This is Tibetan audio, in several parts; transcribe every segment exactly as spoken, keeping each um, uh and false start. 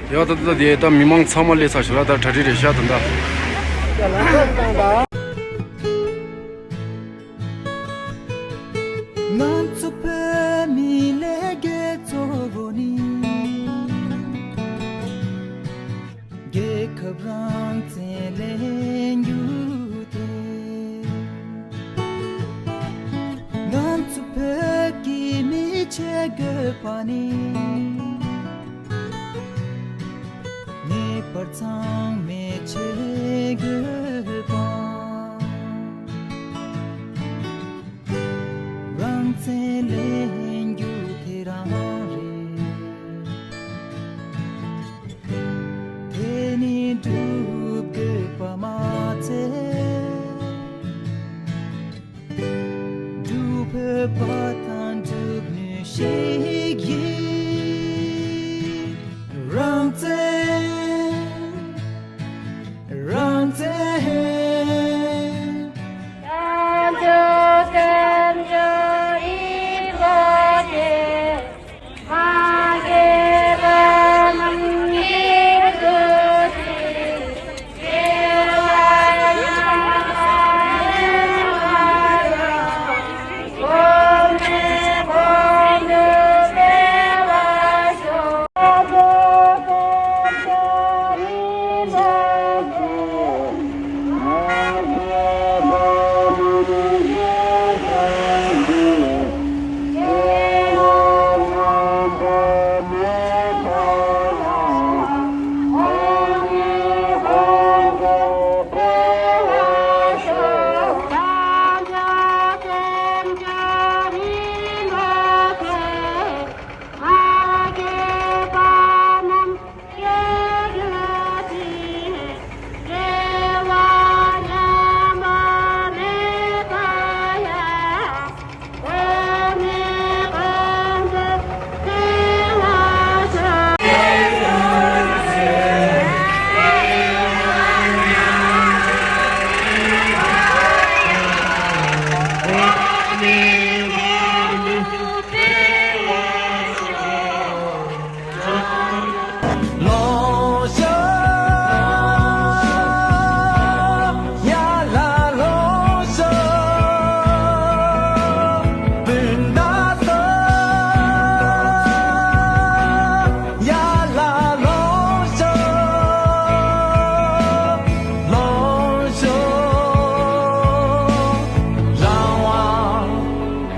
ཡ་ད་ད་དེ་ད་མི་མང་ཚང་མ་སླེབས་ཚར་ཤག་ལ། ད་གྲ་སྒྲིག་རེད་ཤག་ད་ད། ང་ཚོ་བོད་མི་ལས་འགུལ་གཙོ་བོ་ནི། རྒྱལ་ཁབ་རང་བཙན་ལེན་རྒྱུ་དེ། ང་ཚོ་བོད་ཀྱི་མི་བྱེད་དགོས་པ་ནི། ངེས་པར་ཚང་མས་བྱེད་དགོས་པ། རང་བཙན་ལེན་རྒྱུ་དེ་རང་རེད། དེ་ནི་སྒྲུབ་དགོས་པ་མ་ཚད། སྒྲུབ་ཕོད་པ་དང་སྒྲུབ་ནུས་ཤིག་ཡིན། རང་བཙན། རང་བཙན།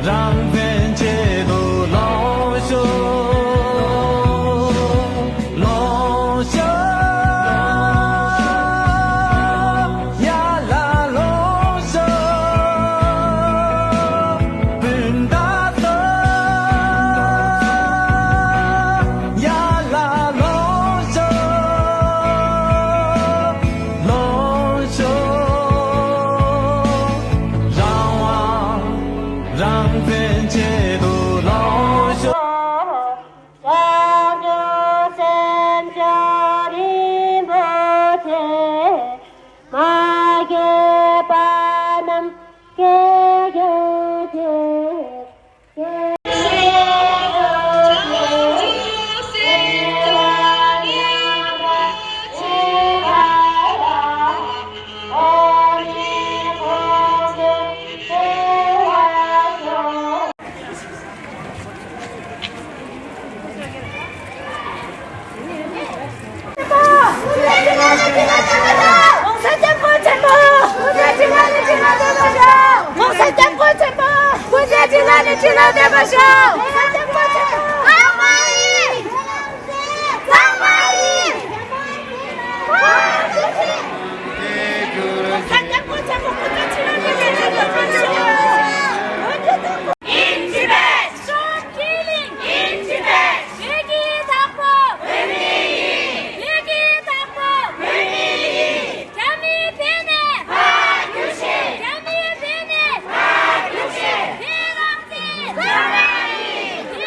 རང་བཙན་ཆེད་དུ་ལོངས་སྤྱོད། ལོངས་སྤྱོད། ཡར་ལ་ལོངས་སྤྱོད། སྤུན་ཟླ་ཚོ། ཡར་ལ་ལོངས་སྤྱོད། ལོངས་སྤྱོད། རང་དབང་རང་བཙན་ཆེད་དུ་ལོངས་སྤྱོད། བྱང་ཆུབ་སེམས་མཆོག་རིན་པོ་ཆེ། མ་རྒན་པ་རྣམས་སྐྱེ་གྱུར་ཅིག། In Tibet! Stop killing! In Tibet! བོད་ཀྱི་བདག་པོ། བོད་མི་ཡིན། བོད་ཀྱི་བདག་པོ། བོད་མི་ཡིན། རྒྱ་མིའི་ཕྱི་ནས། ཕར་རྒྱུགས་ཤིག་རྒྱ་མིའི་ཕྱི་ནས། ཕར་རྒྱུགས་ཤིག་བོད་རང་བཙན། རང་དབང་ཡིན།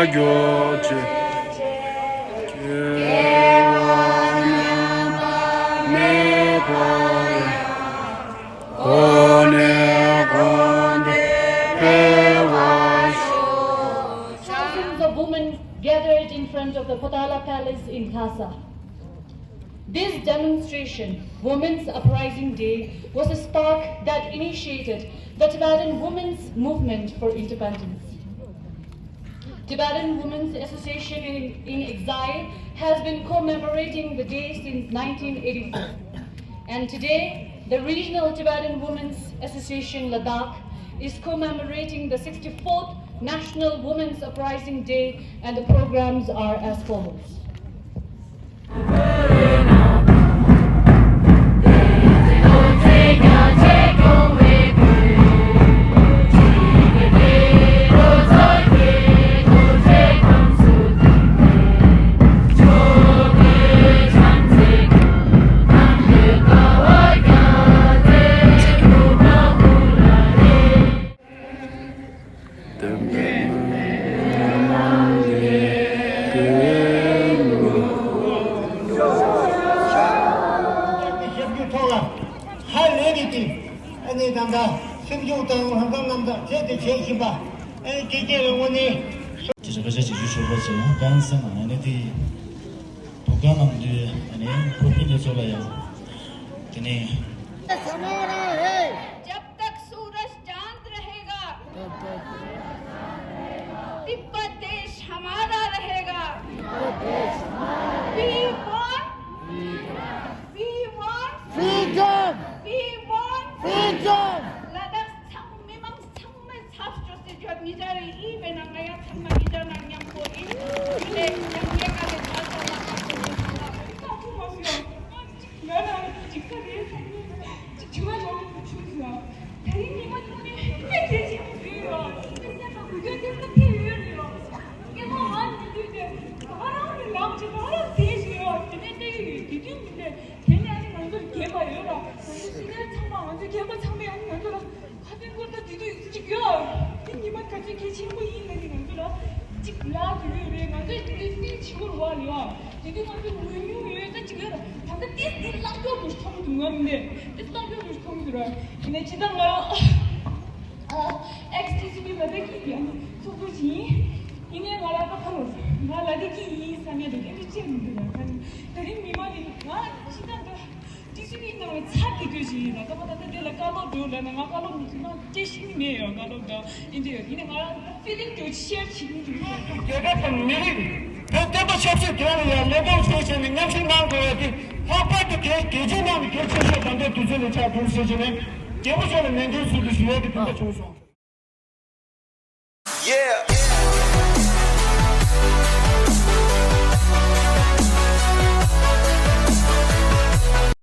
རྒྱུ་ཅིག་སྐྱེ་བ་ཉམས་པ་མེད་པར་གོ་ནས་གོ་འདི་འཕེལ་བར་ཤོག Thousands of women gathered in front of the Potala Palace in Lhasa. This demonstration, Women's Uprising Day, was a spark that initiated the Tibetan women's movement for independence. Tibetan Women's Association in, in Exile has been commemorating the day since nineteen eighty-four. And today, the Regional Tibetan Women's Association Ladakh is commemorating the sixty-fourth National Women's Uprising Day, and the programs are as follows. ཞབས་ཞུ་ཐོག་ལ་ཧ་ལས་པའི་དུས་ཨ་ནི་ད་ལྟ་སེམས་ཤུགས་དང་ལྷག་བསམ་རྣམ་དག་བྱས་ཏེ་བྱེད་བཞིན་པ་ཨ་ནི་དེ་སྐྱེ་བའི་དངོས་གནས། ཅེས་སྐད་ཆ་ཅིག་ཞུ་ཆོག་པ་བྱས་ན་གང་ཟེར་ན་ཨ་ནི་དེ་བུ་ག་ནང་དུ་ཨ་ནི་ཁོ་ཕི་ལེ་ཚོ་ལ་ཡང་དེ་ནས། जब तक सूरज चांद रहेगा, तिब्बत देश हमारा रहेगा। We want, we want, Freedom! We want, Freedom! ལ་དྭགས་ཚང་མི་མང་ཚང་མས་ཚབ་སྐྱོ་སེ་བརྗོད་མི་བྱ་རེ་ཨི་བས་ན་ང་ཡང་ཚང་མ་མི་བྱ་ན་མཉམ་པོ་ཨི་མི་ལས་ཡང་ངས་ཀ་ལས་ཚ་ཚ་ལ་ཁ་ཚ་ལ་ཁ་ཚ་ལ་ཁ་ཚ་ལ། ང་ལ་ཅིག་ཁ་རེད་ཟེར་ནས་ཅིག་དྲི་བ་ཡོང་གི་བྱུང་ཟེར། དེ་རིང་ཉི་མ་ཐོག་ནས་དཔེ་གལ་ཆེན་པོ་རེད་ཡོད། དཔེ་སེམས་དང་གུས་འདུད་ཐེབས་ས་ཐེབས་ཡོད་རེད་ཡོད། སྐྱེ་བ་ང་ཉིད་དུས་དེ་ད་རང་གི་ལམ་གྱི་ད་རང་དེ་ཞིག་ཡོད། དེ་ནས་དེ་ཡོད་དེ་དུས་ཉིད་དེ་དེ་ནས་ཨ་ནི་ང་ཚོར་རྒན་པ་ཡོད་ལ། ང་ཚོ་སི་ནིཡར་ཚང་མ་ང་ཚོའི་རྒན་པ་ཚང་མས་ཨ་ནི་ང་ཚོ་ལ། ཁ་ཏོན་སྐོར་ད་དེ་དུས་ཅིག་ཡོད། དེ་ཉི་མ་ག་ཚོད་གལ་ཆེན་པོ་ཡིན་ལ་ནི་ང་ཚོ་ལ་ཅིག་ལ་དེ་དུས་རེད། ང་ཚོས་དེ་དུས་སྲིད་ཆེ་བོར་བ་ལ་ཡོད། དེ་དུས་ང་ཚོ་ལུས་མྱོང་ཡོད་ད་ཅིག་ཡོད། ད་ལྟ་དེ་དེ་བརླག་ཡོད་མི་མཐོང་འདུག་ངམ་ནས་དེ་བརླག་ཡོད་མི་མཐོང་འདུག་ར། ཡིན་ན་ཇི་ལྟར་ང་ཨེག་སི་ཊི་སི་པི་ལ་དྭགས་ཀྱི་ཡང་ཚོགས་གཙོ་ཅིག་ཡིན། ཡིན་ནའི་ང་ལ་ད་ཁ་ལོ་ང་ལ་དྭགས་ཀྱི་ཡིན་བསམ་ཡས་འདུག་ཨེ་འདྲ་བྱས་མི་འདུག་ར། ད་རིང་མི་མང་གིས་ང་ཅི་ལྟར་འདུག་ཊི་སི་ཝི་ནང་ལ་ཚར་དེ་དུས་ཤིག་ཡིན་ན་ད་པ་ད་ལྟ་དེ་ལ་བཀའ་སློབ་འགྲོ་ལབ་ན་ང་བཀའ་སློབ་མི་ཚུགས་ན་སྐད་ཤེས་ནི་མེད་ཡོད། བཀའ་སློབ་དང་ཨིན་དེ་ཡོད་ཡིན་ན་ང་རང་ཕི་ལིང་དུ་ཤེར་བྱེད་ཀྱི་འདུག་རྒྱལ་ཁབ་དང་མི་རིགས་བོད་བསྟན་པ་ཆབ་སྲིད་དོན་ལ་ཡང་ལས་དོན་བྱེད་བྱས་ནས་མཉམ་ཞུགས་གནང་དགོས་པ་དེ་ལྷག་པར་དུ་དེ་རྒྱལ་སྤྱིའི་ནང་ནས་གལ་ཆེ་ཤོས་ད་ལྟའི་དུས་ཚོད་ལ་ཆགས་འདུག་ཟེར་བྱས་ནས་རྒྱལ་པོ་མཆོག་ལ་ནན་ཏན་ཞུ་རྒྱུ་ཞུ་ཡས་ཀྱི་འདུན་པ་བྱུང་སོང་།